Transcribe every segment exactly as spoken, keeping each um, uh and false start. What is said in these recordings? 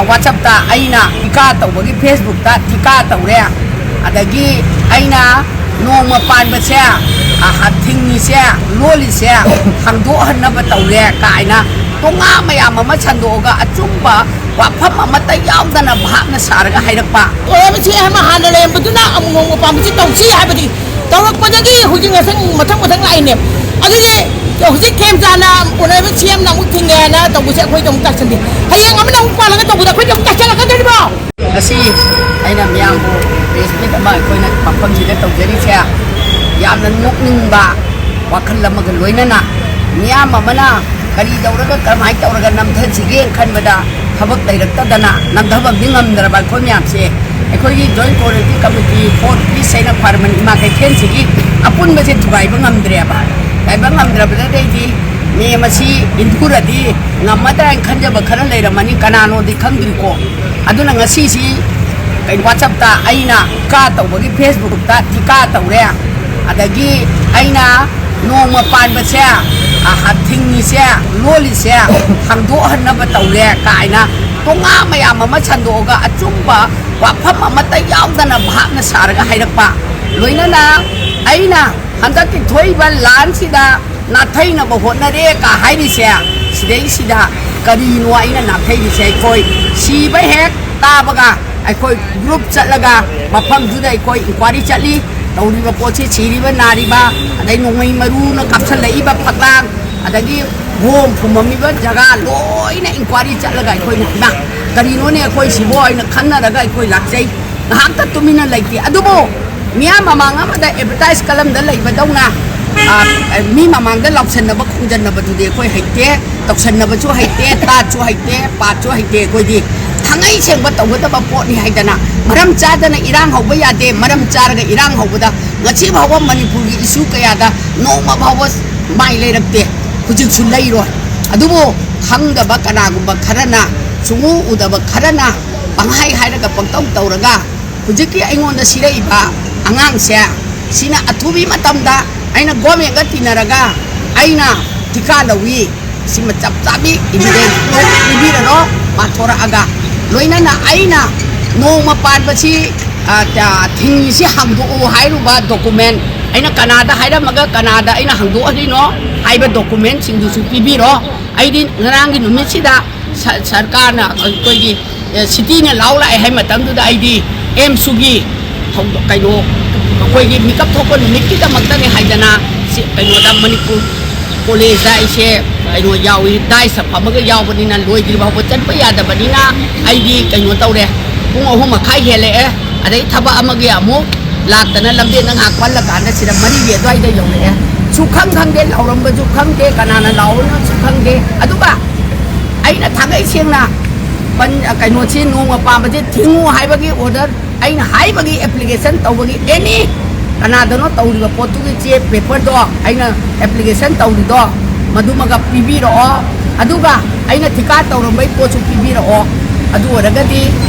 WhatsApp-ꯇ ꯑꯩꯅ ꯊꯤꯀꯥ ꯇꯧꯕꯒꯤ, Facebook-ꯇ ꯊꯤꯀꯥ ꯇꯧꯔꯦ, ꯑꯗꯒꯤ ꯑꯩꯅ ꯅꯣꯡꯃ ꯄꯥꯟꯕꯁꯦ, ꯑ, ꯊꯤꯡꯉꯤꯁꯦ, ꯂꯣꯜꯂꯤꯁꯦ ꯍꯥꯡꯗꯣꯛꯍꯟꯅꯕ ꯇꯧꯔꯦ ꯀꯥꯏꯅ ꯇꯣꯉꯥ ꯃꯌꯥꯝ ꯑꯃ ꯁꯟꯗꯣꯛꯑꯒ ꯑꯆꯨꯝꯕ ꯋꯥꯐꯝ ꯑꯃꯠꯇ ꯌꯥꯎꯗꯅ ꯚꯥꯞꯅ ꯁꯥꯔꯒ ꯍꯥꯏꯔꯛꯄ꯫ ꯑꯣꯏꯔꯕꯁꯤ ꯑꯃ ꯍꯥꯟꯅ ꯂꯩꯔꯝꯕꯗꯨꯅ ꯑꯃꯨꯛ ꯅꯣꯡꯃ ꯄꯥꯟꯕꯁꯤ ꯇꯧꯁꯤ ꯍꯥꯏꯕꯗꯤ ꯇꯧꯔꯛꯄꯗꯒꯤ ꯍꯧꯖꯤꯛ ꯉꯁꯪ ꯃꯊꯪ ꯃꯊꯪ ꯂꯥꯛꯏꯅꯦ꯫ ꯑꯗꯨꯗꯤ ꯍꯧꯖꯤꯛ ꯈꯦꯝꯆꯥꯅ ꯑꯣꯅꯔꯕꯜ ꯁꯤ ꯑꯦꯝꯅ ꯑꯃꯨꯛ ꯊꯤꯡꯉꯦꯅ ꯇꯧꯕꯁꯦ ꯑꯩꯈꯣꯏꯗ ꯑꯃꯨꯛ ꯇꯥꯛꯁꯟꯗꯦ꯫ ꯍꯌꯦꯡ ꯑꯃꯅ ꯑꯃꯨꯛ ꯄꯥꯜꯂꯒ ꯇꯧꯕꯗ ꯑꯩꯈꯣꯏꯗ ꯑꯃꯨꯛ ꯇꯥꯛꯁꯜꯂꯛꯀꯗꯣꯔꯤꯕ꯭ꯔꯣ? ꯉꯁꯤ ꯑꯩꯅ ꯃꯤꯌꯥꯝꯕꯨ ꯄ꯭ꯔꯦꯁ ꯃꯤꯠ ꯑꯃ ꯑꯩꯈꯣꯏꯅ ꯃꯐꯝꯁꯤꯗ ꯇꯧꯖꯔꯤꯁꯦ ꯌꯥꯝꯅ ꯅꯣꯛꯅꯤꯡꯕ ꯋꯥꯈꯜ ꯑꯃꯒ ꯂꯣꯏꯅꯅ ꯃꯤꯌꯥꯝ ꯑꯃꯅ ꯀꯔꯤ ꯇꯧꯔꯒ ꯀꯔꯝꯍꯥꯏꯅ ꯇꯧꯔꯒ ꯅꯝꯊꯁꯤꯒꯦꯅ ꯈꯟꯕꯗ ꯊꯕꯛ ꯂꯩꯔꯛꯇꯗꯅ ꯅꯝꯊꯕꯝꯗꯤ ꯉꯝꯗ꯭ꯔꯕ ꯑꯩꯈꯣꯏ ꯃꯌꯥꯝꯁꯦ꯫ ꯑꯩꯈꯣꯏꯒꯤ joint coordinating committee, for peace ꯍꯥꯏꯅ ꯈ꯭ꯋꯥꯏꯔꯝꯕꯟ ꯏꯃꯥ ꯀꯩꯊꯦꯜꯁꯤꯒꯤ ꯑꯄꯨꯟꯕꯁꯦ ꯊꯨꯒꯥꯏꯕ ꯉꯝꯗ꯭ꯔꯦꯕ꯫ ꯊꯨꯒꯥꯏꯕ ꯉꯝꯗ꯭ꯔꯕꯗꯩꯗꯤ ꯃꯦꯝ ꯑꯁꯤ ꯏꯟꯊꯨꯔꯗꯤ ꯉꯝꯃꯗ꯭ꯔꯥ ꯍꯥꯏꯅ ꯈꯟꯖꯕ ꯈꯔ ꯂꯩꯔꯝꯃꯅꯤ, ꯀꯅꯥꯅꯣꯗꯤ ꯈꯪꯗ꯭ꯔꯤꯀꯣ꯫ ꯑꯗꯨꯅ ꯉꯁꯤꯁꯤ ꯀꯩꯅꯣ, WhatsApp-ꯇ ꯑꯩꯅ ꯊꯤꯀꯥ ꯇꯧꯕꯒꯤ, Facebook-ꯇ ꯊꯤꯀꯥ ꯇꯧꯔꯦ, ꯑꯗꯒꯤ ꯑꯩꯅ ꯅꯣꯡꯃ ꯄꯥꯟꯕꯁꯦ, ꯑ, ꯊꯤꯡꯉꯤꯁꯦ, ꯂꯣꯜꯂꯤꯁꯦ ꯍꯥꯡꯗꯣꯛꯍꯟꯅꯕ ꯇꯧꯔꯦ ꯀꯥꯏꯅ ꯇꯣꯉꯥ ꯃꯌꯥꯝ ꯑꯃ ꯁꯟꯗꯣꯛꯑꯒ ꯑꯆꯨꯝꯕ ꯋꯥꯐꯝ ꯑꯃꯠꯇ ꯌꯥꯎꯗꯅ ꯚꯥꯞꯅ ꯁꯥꯔꯒ ꯍꯥꯏꯔꯛꯄ꯫ ꯂꯣꯏꯅꯅ ꯑꯩꯅ ꯍꯟꯗꯛꯀꯤ ꯊꯣꯛꯏꯕ ꯂꯥꯟꯁꯤꯗ ꯅꯥꯊꯩꯅꯕ ꯍꯣꯠꯅꯔꯦ ꯀ ꯍꯥꯏꯔꯤꯁꯦ, ꯁꯤꯗꯩꯁꯤꯗ ꯀꯔꯤꯅꯣ ꯑꯩꯅ ꯅꯥꯊꯩꯔꯤꯁꯦ? ꯑꯩꯈꯣꯏ ꯁꯤꯕ ꯍꯦꯛ ꯇꯥꯕꯒ ꯑꯩꯈꯣꯏ ꯒ꯭ꯔꯨꯞ ꯆꯠꯂꯒ ꯃꯐꯝꯗꯨꯗ ꯑꯩꯈꯣꯏ ꯏꯟꯀ꯭ꯋꯥꯔꯤ ꯆꯠꯂꯤ꯫ ꯇꯧꯔꯤꯕ ꯄꯣꯠꯁꯤ, ꯁꯤꯔꯤꯕ ꯅꯥꯔꯤꯕ, ꯑꯗꯩ ꯅꯣꯡꯃꯩ ꯃꯔꯨꯅ ꯀꯥꯞꯁꯜꯂꯛꯏꯕ ꯐꯛꯂꯥꯡ, ꯑꯗꯒꯤ ꯕꯣꯝ ꯐꯨꯝꯃꯝꯃꯤꯕ ꯖꯒꯥ ꯂꯣꯏꯅ ꯏꯟꯀ꯭ꯋꯥꯔꯤ ꯆꯠꯂꯒ ꯑꯩꯈꯣꯏꯅ, "ꯏꯃꯥ, ꯀꯔꯤꯅꯣꯅꯦ ꯑꯩꯈꯣꯏ ꯁꯤꯕꯣ?" ꯍꯥꯏꯅ ꯈꯟꯅꯔꯒ ꯑꯩꯈꯣꯏ ꯂꯥꯛꯆꯩ꯫ ꯉꯥꯏꯍꯥꯛꯇ ꯇꯨꯃꯤꯟꯅ ꯂꯩꯇꯦ꯫ ꯑꯗꯨꯕꯨ ꯃꯤꯌꯥꯝ ꯃꯃꯥꯡ ꯑꯃꯗ ꯑꯦꯗꯚꯔꯇꯥꯏꯁ ꯀꯂꯝꯗ ꯂꯩꯕꯗꯧꯅ, ꯑ, ꯃꯤ ꯃꯃꯥꯡꯗ ꯂꯥꯎꯁꯟꯅꯕ ꯈꯣꯡꯖꯟꯅꯕꯗꯨꯗꯤ ꯑꯩꯈꯣꯏ ꯍꯩꯇꯦ, ꯇꯧꯁꯟꯅꯕꯁꯨ ꯍꯩꯇꯦ, ꯇꯥꯠꯁꯨ ꯍꯩꯇꯦ, ꯄꯥꯠꯁꯨ ꯍꯩꯇꯦ꯫ ꯑꯩꯈꯣꯏꯗꯤ ꯊꯥꯡꯉꯩ ꯁꯦꯡꯕ ꯇꯧꯒꯗꯕ ꯄꯣꯠꯅꯤ ꯍꯥꯏꯗꯅ ꯃꯔꯝ ꯆꯥꯗꯅ ꯏꯔꯥꯡ ꯍꯧꯕ ꯌꯥꯗꯦ꯫ ꯃꯔꯝ ꯆꯥꯔꯒ ꯏꯔꯥꯡ ꯍꯧꯕꯗ ꯉꯁꯤ ꯐꯥꯎꯕ ꯃꯅꯤꯄꯨꯔꯒꯤ ꯏꯁꯨ ꯀꯌꯥꯗ ꯅꯣꯡꯃ ꯐꯥꯎꯕ ꯃꯥꯏ ꯂꯩꯔꯛꯇꯦ, ꯍꯧꯖꯤꯛꯁꯨ ꯂꯩꯔꯣꯏ꯫ ꯑꯗꯨꯕꯨ ꯈꯪꯗꯕ ꯀꯅꯥꯒꯨꯝꯕ ꯈꯔꯅ, ꯁꯨꯡꯎ ꯎꯗꯕ ꯈꯔꯅ ꯄꯪꯍꯥꯏ ꯍꯥꯏꯔꯒ ꯄꯪꯇꯧ ꯇꯧꯔꯒ ꯍꯧꯖꯤꯛꯀꯤ ꯑꯩꯉꯣꯟꯗ ꯁꯤꯔꯛꯏꯕ ꯑꯉꯥꯡꯁꯦ, ꯁꯤꯅ ꯑꯊꯨꯕꯤ ꯃꯇꯝꯗ ꯑꯩꯅ ꯒꯣꯔꯃꯦꯟꯒ ꯇꯤꯟꯅꯔꯒ ꯑꯩꯅ ꯊꯤꯀꯥ ꯂꯧꯏ꯫ ꯁꯤꯃ ꯆꯞ ꯆꯥꯕꯤ ꯏꯕꯤꯗꯦꯟꯁ ꯄꯤꯕꯤꯔꯔꯣ, ꯄꯥꯊꯣꯔꯛꯑꯒ꯫ ꯂꯣꯏꯅꯅ ꯑꯩꯅ ꯅꯣꯡꯃ ꯄꯥꯟꯕꯁꯤ, ꯑ, ꯇ-, ꯊꯤꯡꯉꯤꯁꯤ ꯍꯥꯡꯗꯣꯛꯎ ꯍꯥꯏꯔꯨꯕ ꯗꯣꯀꯨꯃꯦꯟ, ꯑꯩꯅ ꯀꯅꯥꯗ ꯍꯥꯏꯔꯝꯃꯒ ꯀꯅꯥꯗ ꯑꯩꯅ ꯍꯥꯡꯗꯣꯛꯍꯜꯂꯤꯅꯣ ꯍꯥꯏꯕ ꯗꯣꯀꯨꯃꯦꯟꯁꯤꯡꯗꯨꯁꯨ ꯄꯤꯕꯤꯔꯣ꯫ ꯑꯩꯗꯤ ꯉꯔꯥꯡꯒꯤ ꯅꯨꯃꯤꯠꯁꯤꯗ ꯁ-, ꯁꯔꯀꯥꯔꯅ ꯑꯩꯈꯣꯏꯒꯤ, ꯑꯦ, ꯁꯤꯇꯤꯅ ꯂꯥꯎ ꯂꯥꯛꯑꯦ ꯍꯥꯏ ꯃꯇꯝꯗꯨꯗ ꯑꯩꯗꯤ ꯑꯦꯝꯁꯨꯒꯤ ꯊꯧ-, ꯀꯩꯅꯣ, ꯑꯩꯈꯣꯏꯒꯤ ꯃꯤꯀꯞ ꯊꯣꯛꯄ ꯅꯨꯃꯤꯠꯀꯤꯗꯃꯛꯇꯅꯦ ꯍꯥꯏꯗꯅ ꯁꯤ ꯀꯩꯅꯣꯗ ꯃꯅꯤꯄꯨꯔ ꯀꯣꯂꯦꯖꯇ ꯑꯩꯁꯦ ꯀꯩꯅꯣ ꯌꯥꯎꯏ, ꯗꯥꯏꯁꯇ ꯐꯝꯃꯒ ꯌꯥꯎꯕꯅꯤꯅ ꯂꯣꯏꯗ꯭ꯔꯤ ꯐꯥꯎꯕ ꯆꯠꯄ ꯌꯥꯗꯕꯅꯤꯅ ꯑꯩꯗꯤ ꯀꯩꯅꯣ ꯇꯧꯔꯦ, ꯄꯨꯡ ꯑꯍꯨꯝ ꯃꯈꯥꯏ ꯍꯦꯜꯂꯛꯑꯦ꯫ ꯑꯗꯩ ꯊꯕꯛ ꯑꯃꯒꯤ ꯑꯃꯨꯛ ꯂꯥꯛꯇꯅ ꯂꯝꯕꯦꯟꯗ ꯉꯥꯏꯍꯥꯛ ꯄꯜꯂꯀꯥꯟꯗ ꯁꯤꯗ ꯃꯔꯤꯒꯤ ꯑꯗꯨꯋꯥꯏꯗ ꯌꯧꯔꯛꯑꯦ꯫ ꯁꯨꯈꯪ ꯈꯪꯗꯦ, ꯂꯥꯎꯔꯝꯕꯁꯨ ꯈꯪꯗꯦ, ꯀꯅꯥꯅ ꯂꯥꯎꯕꯅꯣꯁꯨ ꯈꯪꯗꯦ꯫ ꯑꯗꯨꯒ ꯑꯩꯅ ꯊꯥꯡꯒꯩ ꯁꯦꯡꯅ ꯄꯟ-, ꯀꯩꯅꯣꯁꯤ ꯅꯣꯡꯃ ꯄꯥꯟꯕꯁꯦ ꯊꯤꯡꯉꯨ ꯍꯥꯏꯕꯒꯤ ꯑꯣꯔꯗꯔ ꯑꯩꯅ ꯍꯥꯏꯕꯒꯤ ꯑꯦꯄ꯭ꯂꯤꯀꯦꯁꯟ ꯇꯧꯕꯒꯤ ꯑꯦꯅꯤ ꯀꯅꯥꯗꯅꯣ ꯇꯧꯔꯤꯕ ꯄꯣꯠꯇꯨꯒꯤ ꯆꯦ ꯄꯦꯄꯔꯗꯣ ꯑꯩꯅ ꯑꯦꯄ꯭ꯂꯤꯀꯦꯁꯟ ꯇꯧꯔꯤꯗꯣ ꯃꯗꯨꯃꯒ ꯄꯤꯕꯤꯔꯛꯑꯣ꯫ ꯑꯗꯨꯒ ꯑꯩꯅ ꯊꯤꯀꯥ ꯇꯧꯔꯝꯕꯩ ꯄꯣꯠꯁꯨ ꯄꯤꯕꯤꯔꯛꯑꯣ꯫ ꯑꯗꯨ ꯑꯣꯏꯔꯒꯗꯤ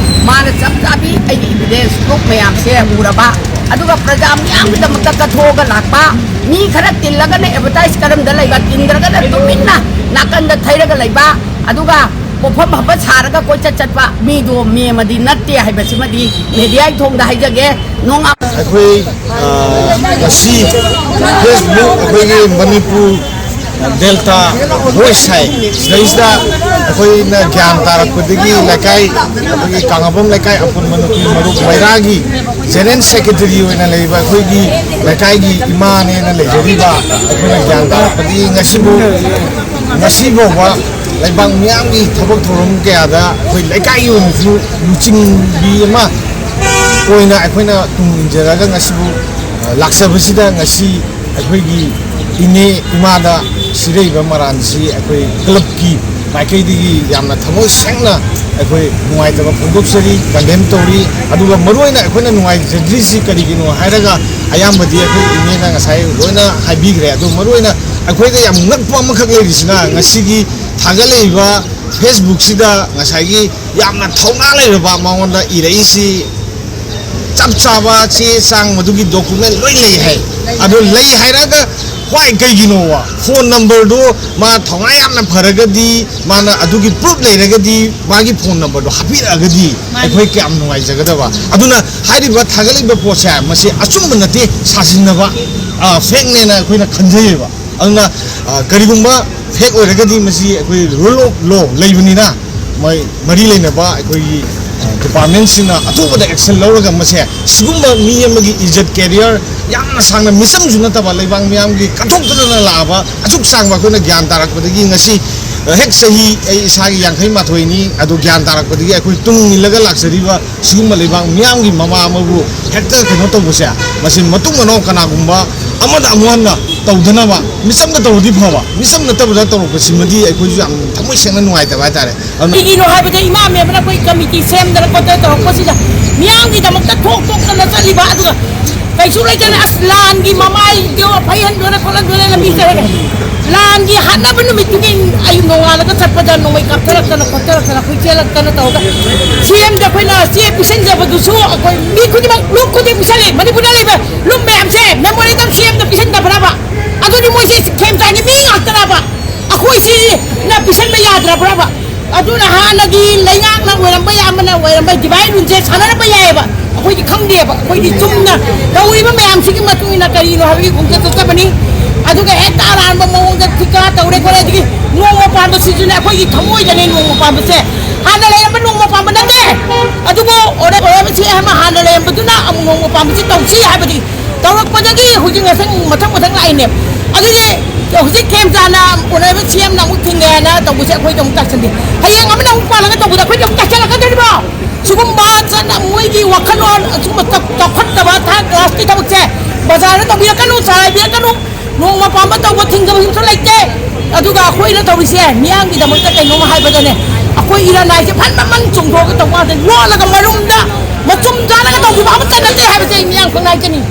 ꯃꯥꯅ ꯆꯞ ꯆꯥꯕꯤ ꯑꯩꯒꯤ ꯏꯚꯤꯗꯦꯟꯁ ꯄ꯭ꯔꯨꯐ ꯃꯌꯥꯝꯁꯦ ꯎꯔꯕ, ꯑꯗꯨꯒ ꯄ꯭ꯔꯖꯥ ꯃꯤꯌꯥꯝꯒꯤꯗꯃꯛꯇ ꯀꯠꯊꯣꯛꯑꯒ ꯂꯥꯛꯄ, ꯃꯤ ꯈꯔ ꯇꯤꯜꯂꯒꯅ ꯑꯦꯗꯚꯔꯇꯥꯏꯁ ꯀꯔꯝꯗ ꯂꯩꯕ, ꯇꯤꯟꯗ꯭ꯔꯒꯅ ꯇꯨꯃꯤꯟꯅ ꯅꯥꯀꯟꯗ ꯊꯩꯔꯒ ꯂꯩꯕ, ꯑꯗꯨꯒ ꯄꯣꯠꯐꯝ ꯐꯝꯕ ꯁꯥꯔꯒ ꯀꯣꯏꯆꯠ ꯆꯠꯄ ꯃꯤꯗꯣ ꯃꯦꯝꯃꯗꯤ ꯅꯠꯇꯦ ꯍꯥꯏꯕꯁꯤꯃꯗꯤ ꯃꯦꯗꯤꯌꯥꯒꯤ ꯊꯣꯡꯗ ꯍꯥꯏꯖꯒꯦ꯫ ꯅꯣꯡꯉꯥ- ꯑꯩꯈꯣꯏ, ꯑ, ꯉꯁꯤ ꯐꯦꯁꯕꯨꯛ, ꯑꯩꯈꯣꯏꯒꯤ ꯃꯅꯤꯄꯨꯔ ꯗꯦꯜꯇꯥ ꯚꯣꯏꯁ ꯍꯥꯏ, ꯁꯤꯗꯩꯁꯤꯗ ꯑꯩꯈꯣꯏꯅ ꯒ꯭ꯌꯥꯟ ꯇꯥꯔꯛꯄꯗꯒꯤ ꯂꯩꯀꯥꯏ, ꯑꯩꯈꯣꯏꯒꯤ ꯀꯥꯡꯉꯕꯝ ꯂꯩꯀꯥꯏ ꯑꯄꯨꯟꯕ ꯅꯨꯄꯤ ꯃꯔꯨꯞ ꯃꯩꯔꯥꯒꯤ ꯖꯦꯅꯔꯦꯜ ꯁꯦꯀ꯭ꯔꯦꯇꯔꯤ ꯑꯣꯏꯅ ꯂꯩꯕ ꯑꯩꯈꯣꯏꯒꯤ ꯂꯩꯀꯥꯏꯒꯤ ꯏꯃꯥꯅꯦꯅ ꯂꯩꯖꯔꯤꯕ, ꯑꯩꯈꯣꯏꯅ ꯒ꯭ꯌꯥꯟ ꯇꯥꯔꯛꯄꯗꯒꯤ ꯉꯁꯤꯕꯨ, ꯉꯁꯤ ꯐꯥꯎꯕ ꯂꯩꯕꯥꯛ ꯃꯤꯌꯥꯝꯒꯤ ꯊꯕꯛ ꯊꯧꯔꯝ ꯀꯌꯥꯗ ꯑꯩꯈꯣꯏ ꯂꯩꯀꯥꯏꯒꯤ ꯑꯣꯏꯅꯁꯨ ꯂꯨꯆꯤꯡꯕꯤ ꯑꯃ ꯑꯣꯏꯅ ꯑꯩꯈꯣꯏꯅ ꯇꯨꯡ ꯏꯟꯖꯔꯒ ꯉꯁꯤꯕꯨ, ꯑ, ꯂꯥꯛꯆꯕꯁꯤꯗ ꯉꯁꯤ ꯑꯩꯈꯣꯏꯒꯤ ꯏꯅꯦ ꯏꯃꯥꯗ ꯁꯤꯔꯩꯕ ꯃꯔꯥꯟꯁꯤ ꯑꯩꯈꯣꯏ ꯀ꯭ꯂꯕꯀꯤ ꯃꯥꯏꯀꯩꯗꯒꯤ ꯌꯥꯝꯅ ꯊꯃꯣꯏ ꯁꯦꯡꯅ ꯑꯩꯈꯣꯏ ꯅꯨꯡꯉꯥꯏꯇꯕ ꯐꯣꯡꯗꯣꯛꯆꯔꯤ, ꯀꯟꯗꯦꯝ ꯇꯧꯔꯤ꯫ ꯑꯗꯨꯒ ꯃꯔꯨꯑꯣꯏꯅ ꯑꯩꯈꯣꯏꯅ ꯅꯨꯡꯉꯥꯏꯖꯗ꯭ꯔꯤꯁꯤ ꯀꯔꯤꯒꯤꯅꯣ ꯍꯥꯏꯔꯒ ꯑꯌꯥꯝꯕꯗꯤ ꯑꯩꯈꯣꯏ ꯏꯅꯦꯅ ꯉꯁꯥꯏ ꯂꯣꯏꯅ ꯍꯥꯏꯕꯤꯈ꯭ꯔꯦ꯫ ꯑꯗꯨ ꯃꯔꯨꯑꯣꯏꯅ ꯑꯩꯈꯣꯏꯗ ꯌꯥꯝ ꯉꯛꯄ ꯑꯃꯈꯛ ꯂꯩꯔꯤꯁꯤꯅ ꯉꯁꯤꯒꯤ ꯊꯥꯒꯠꯂꯛꯏꯕ ꯐꯦꯁꯕꯨꯛꯁꯤꯗ ꯉꯁꯥꯏꯒꯤ ꯌꯥꯝꯅ ꯊꯧꯅꯥ ꯂꯩꯔꯕ ꯃꯉꯣꯟꯗ ꯏꯔꯛꯏꯁꯤ ꯆꯞ ꯆꯥꯕ ꯆꯦ ꯆꯥꯡ ꯃꯗꯨꯒꯤ ꯗꯣꯀꯨꯃꯦꯟ ꯂꯣꯏ ꯂꯩ ꯍꯥꯏ꯫ ꯑꯗꯨ ꯂꯩ ꯍꯥꯏꯔꯒ Why? ꯀꯩꯒꯤꯅꯣꯕ? ꯐꯣꯟ ꯅꯝꯕꯔꯗꯣ ꯃꯥ ꯊꯧꯅꯥ ꯌꯥꯝꯅ ꯐꯔꯒꯗꯤ, ꯃꯥꯅ ꯑꯗꯨꯒꯤ ꯄ꯭ꯔꯨꯞ ꯂꯩꯔꯒꯗꯤ, ꯃꯥꯒꯤ ꯐꯣꯟ ꯅꯝꯕꯔꯗꯣ ꯍꯥꯞꯄꯤꯔꯛꯑꯒꯗꯤ ꯃꯥꯅꯤ꯫ ꯑꯩꯈꯣꯏ ꯀꯌꯥꯝ ꯅꯨꯡꯉꯥꯏꯖꯒꯗꯕ꯫ ꯑꯗꯨꯅ ꯍꯥꯏꯔꯤꯕ ꯊꯥꯒꯠꯂꯤꯕ ꯄꯣꯠꯁꯦ, ꯃꯁꯤ ꯑꯆꯨꯝꯕ ꯅꯠꯇꯦ, ꯁꯥꯖꯤꯟꯅꯕ, ꯑ, ꯐꯦꯛꯅꯦꯅ ꯑꯩꯈꯣꯏꯅ ꯈꯟꯖꯩꯌꯦꯕ꯫ ꯑꯗꯨꯅ, ꯑ, ꯀꯔꯤꯒꯨꯝꯕ ꯐꯦꯛ ꯑꯣꯏꯔꯒꯗꯤ, ꯃꯁꯤ ꯑꯩꯈꯣꯏ rule of law ꯂꯩꯕꯅꯤꯅ, ꯃꯣꯏ ꯃꯔꯤ ꯂꯩꯅꯕ ꯑꯩꯈꯣꯏꯒꯤ, ꯑ, ꯗꯤꯄꯥꯔꯠꯃꯦꯟꯁꯤꯡꯅ ꯑꯊꯨꯕꯗ ꯑꯦꯛꯁꯟ ꯂꯧꯔꯒ, ꯃꯁꯦ ꯁꯤꯒꯨꯝꯕ ꯃꯤ ꯑꯃꯒꯤ ꯏꯖꯠ, ꯀꯦꯔꯤꯌꯔ ꯌꯥꯝꯅ ꯁꯥꯡꯅ, ꯃꯤꯆꯝꯁꯨ ꯅꯠꯇꯕ, ꯂꯩꯕꯥꯛ ꯃꯤꯌꯥꯝꯒꯤ ꯀꯠꯊꯣꯛꯇꯗꯅ ꯂꯥꯛꯑꯕ ꯑꯁꯨꯛ ꯁꯥꯡꯕ, ꯑꯩꯈꯣꯏꯅ ꯒ꯭ꯌꯥꯟ ꯇꯥꯔꯛꯄꯗꯒꯤ ꯉꯁꯤ, ꯑ, ꯍꯦꯛ ꯆꯍꯤ ꯑꯩ ꯏꯁꯥꯒꯤ ꯌꯥꯡꯈꯩ ꯃꯥꯊꯣꯏꯅꯤ, ꯑꯗꯣ ꯒ꯭ꯌꯥꯟ ꯇꯥꯔꯛꯄꯗꯒꯤ ꯑꯩꯈꯣꯏ ꯇꯨꯡ ꯏꯜꯂꯒ ꯂꯥꯛꯆꯔꯤꯕ ꯁꯤꯒꯨꯝꯕ ꯂꯩꯕꯥꯛ ꯃꯤꯌꯥꯝꯒꯤ ꯃꯃꯥ ꯑꯃꯕꯨ ꯍꯦꯛꯇ ꯀꯩꯅꯣ ꯇꯧꯕꯁꯦ, ꯃꯁꯤ ꯃꯇꯨꯡ ꯃꯅꯥꯎ ꯀꯅꯥꯒꯨꯝꯕ ꯑꯃꯗ ꯑꯃꯨꯛ ꯍꯟꯅ ꯇꯧꯗꯅꯕ, ꯃꯤꯆꯝꯗ ꯇꯧꯔꯗꯤ ꯐꯕ, ꯃꯤꯆꯝ ꯅꯠꯇꯕꯗ ꯇꯧꯔꯛꯄꯁꯤꯃꯗꯤ ꯑꯩꯈꯣꯏꯁꯨ ꯌꯥꯝ ꯊꯃꯣꯏ ꯁꯦꯡꯅ ꯅꯨꯡꯉꯥꯏꯇꯕ ꯍꯥꯏꯇꯥꯔꯦ꯫ ꯑꯗꯨꯅ ꯀꯩꯒꯤꯅꯣ ꯍꯥꯏꯕꯗ, ꯏꯃꯥ ꯃꯦꯝꯕꯅ ꯑꯩꯈꯣꯏ ꯀꯃꯤꯇꯤ ꯁꯦꯝꯗꯅ ꯈꯣꯠꯇꯅ ꯇꯧꯔꯛꯄꯁꯤꯗ, ꯃꯤꯌꯥꯝꯒꯤꯗꯃꯛꯇ ꯊꯣꯛ ꯊꯣꯛꯇꯅ ꯆꯠꯂꯤꯕ, ꯑꯗꯨꯒ ꯀꯩꯁꯨ ꯂꯩꯇꯅ, ꯑꯁ, ꯂꯥꯟꯒꯤ ꯃꯃꯥꯏꯗꯣ ꯐꯩꯍꯟꯗꯣꯏꯅ ꯈꯣꯠꯍꯟꯗꯣꯏꯅ ꯂꯝꯕꯤ ꯆꯠꯂꯒ, ꯂꯥꯟꯒꯤ ꯍꯥꯠꯅꯕ ꯅꯨꯃꯤꯠꯇꯨꯒꯤ ꯑꯌꯨꯛ ꯅꯣꯡꯉꯥꯜꯂꯒ ꯆꯠꯄꯗ ꯅꯣꯡꯃꯩ ꯀꯥꯞꯊꯔꯛꯇꯅ ꯈꯣꯠꯊꯔꯛꯇꯅ, ꯑꯩꯈꯣꯏ ꯆꯦꯜꯂꯛꯇꯅ ꯇꯧꯔꯒ, ꯁꯤ ꯑꯦꯝꯗ ꯑꯩꯈꯣꯏꯅ ꯆꯦ ꯄꯤꯁꯤꯟꯖꯕꯗꯨꯁꯨ ꯑꯩꯈꯣꯏ ꯃꯤ ꯈꯨꯗꯤꯡꯃꯛ, ꯂꯨꯞ ꯈꯨꯗꯤꯡ ꯄꯤꯁꯜꯂꯦ꯫ ꯃꯅꯤꯄꯨꯔꯗ ꯂꯩꯕ ꯂꯨꯞ ꯃꯌꯥꯝꯁꯦ memorandum ꯁꯤ ꯑꯦꯝꯗ ꯄꯤꯁꯟꯗꯕ꯭ꯔꯕ? ꯑꯗꯨꯗꯤ ꯃꯣꯏꯁꯦ ꯈꯦꯝꯆꯥꯟꯒꯤ ꯃꯤ ꯉꯥꯛꯇꯔꯕ? ꯑꯩꯈꯣꯏ ꯁꯤꯅ ꯄꯤꯁꯟꯕ ꯌꯥꯗ꯭ꯔꯕ꯭ꯔꯕ? ꯑꯗꯨꯅ ꯍꯥꯟꯅꯒꯤ ꯂꯩꯉꯥꯛꯅ ꯑꯣꯏꯔꯝꯕ ꯌꯥꯏ, ꯑꯃꯅ ꯑꯣꯏꯔꯝꯕ divide and rule ꯁꯦ ꯁꯥꯟꯅꯔꯝꯕ ꯌꯥꯏꯑꯕ꯫ ꯑꯩꯈꯣꯏꯗꯤ ꯈꯪꯗꯦꯕ꯫ ꯑꯩꯈꯣꯏꯗꯤ ꯆꯨꯝꯅ ꯇꯧꯔꯤꯕ ꯃꯌꯥꯝꯁꯤꯒꯤ ꯃꯇꯨꯡ ꯏꯟꯅ ꯀꯔꯤꯅꯣ ꯍꯥꯏꯕꯒꯤ ꯈꯣꯡꯆꯠꯇ ꯆꯠꯄꯅꯤ꯫ ꯑꯗꯨꯒ ꯍꯦꯛꯇ ꯑꯔꯥꯟꯕ ꯃꯑꯣꯡꯗ ꯊꯤꯀꯥ ꯇꯧꯔꯦ ꯈꯣꯠꯂꯦ꯫ ꯑꯗꯒꯤ ꯅꯣꯡꯃ ꯄꯥꯟꯕꯁꯤꯁꯨꯅꯦ, ꯑꯩꯈꯣꯏꯒꯤ ꯊꯃꯣꯏꯗꯅꯦ ꯅꯣꯡꯃ ꯄꯥꯟꯕꯁꯦ꯫ ꯍꯥꯟꯅ ꯂꯩꯔꯝꯕ ꯅꯣꯡꯃ ꯄꯥꯟꯕ ꯅꯠꯇꯦ꯫ ꯑꯗꯨꯕꯨ ꯑꯣꯏꯔ-, ꯑꯣꯏꯔꯝꯕꯁꯨ ꯌꯥꯏ, ꯑꯃ ꯍꯥꯟꯅ ꯂꯩꯔꯝꯕꯗꯨꯅ ꯑꯃꯨꯛ ꯅꯣꯡꯃ ꯄꯥꯟꯕꯁꯦ ꯇꯧꯁꯤ ꯍꯥꯏꯕꯗꯤ ꯇꯧꯔꯛꯄꯗꯒꯤ ꯍꯧꯖꯤꯛ ꯉꯁꯪ ꯃꯊꯪ ꯃꯊꯪ ꯂꯥꯛꯏꯅꯦ꯫ ꯑꯗꯨꯗꯤ ꯍꯧꯖꯤꯛ ꯈꯦꯝꯆꯥꯟꯅ ꯎꯅꯕ ꯁꯤ ꯑꯦꯝꯅ ꯑꯃꯨꯛ ꯊꯤꯡꯉꯦꯅ ꯇꯧꯕꯁꯦ ꯑꯩꯈꯣꯏꯗ ꯑꯃꯨꯛ ꯇꯥꯛꯁꯟꯕꯤ꯫ ꯍꯌꯦꯡ ꯑꯃꯅ ꯑꯃꯨꯛ ꯄꯥꯜꯂꯒ ꯇꯧꯕꯗ ꯑꯩꯈꯣꯏꯗ ꯑꯃꯨꯛ ꯇꯥꯛꯁꯜꯂꯛꯀꯗꯣꯔꯤꯕ꯭ꯔꯣ? ꯁꯤꯒꯨꯝꯕ ꯆꯠꯅ ꯃꯣꯏꯒꯤ ꯋꯥꯈꯜꯂꯣꯟ ꯑꯁꯤꯒꯨꯝꯕ ꯆꯥꯎ-, ꯆꯥꯎꯈꯠꯇꯕ ꯊꯥꯔꯠ ꯀ꯭ꯂꯥꯁꯀꯤ ꯊꯕꯛꯁꯦ ꯕꯖꯥꯔꯗ ꯇꯧꯕꯤꯔꯛꯀꯅꯨ, ꯆꯂꯥꯏꯕꯤꯔꯛꯀꯅꯨ꯫ ꯅꯣꯡꯃ ꯄꯥꯟꯕ ꯇꯧꯕ ꯊꯤꯡꯖꯕꯁꯨ ꯂꯩꯇꯦ꯫ ꯑꯗꯨꯒ ꯑꯩꯈꯣꯏꯅ ꯇꯧꯔꯤꯁꯦ ꯃꯤꯌꯥꯝꯒꯤꯗꯃꯛꯇ ꯀꯩꯅꯣꯝꯃ ꯍꯥꯏꯕꯗꯅꯦ, ꯑꯩꯈꯣꯏ ꯏꯔꯟ ꯍꯥꯏꯁꯦ ꯐꯟ ꯐꯟ ꯐꯟ ꯆꯣꯡꯊꯣꯛꯑꯒ ꯇꯧꯕ ꯉꯥꯛꯇꯅꯤ꯫ ꯂꯣꯠꯂꯒ ꯃꯅꯨꯡꯗ ꯃꯆꯨꯝ ꯆꯥꯅꯒ ꯇꯧꯈꯤꯕ ꯑꯃꯠꯇ ꯅꯠꯇꯦ ꯍꯥꯏꯕꯁꯦ ꯑꯩ ꯃꯤꯌꯥꯝ ꯈꯪꯅ ꯍꯥꯏꯖꯅꯤꯡꯉꯤ꯫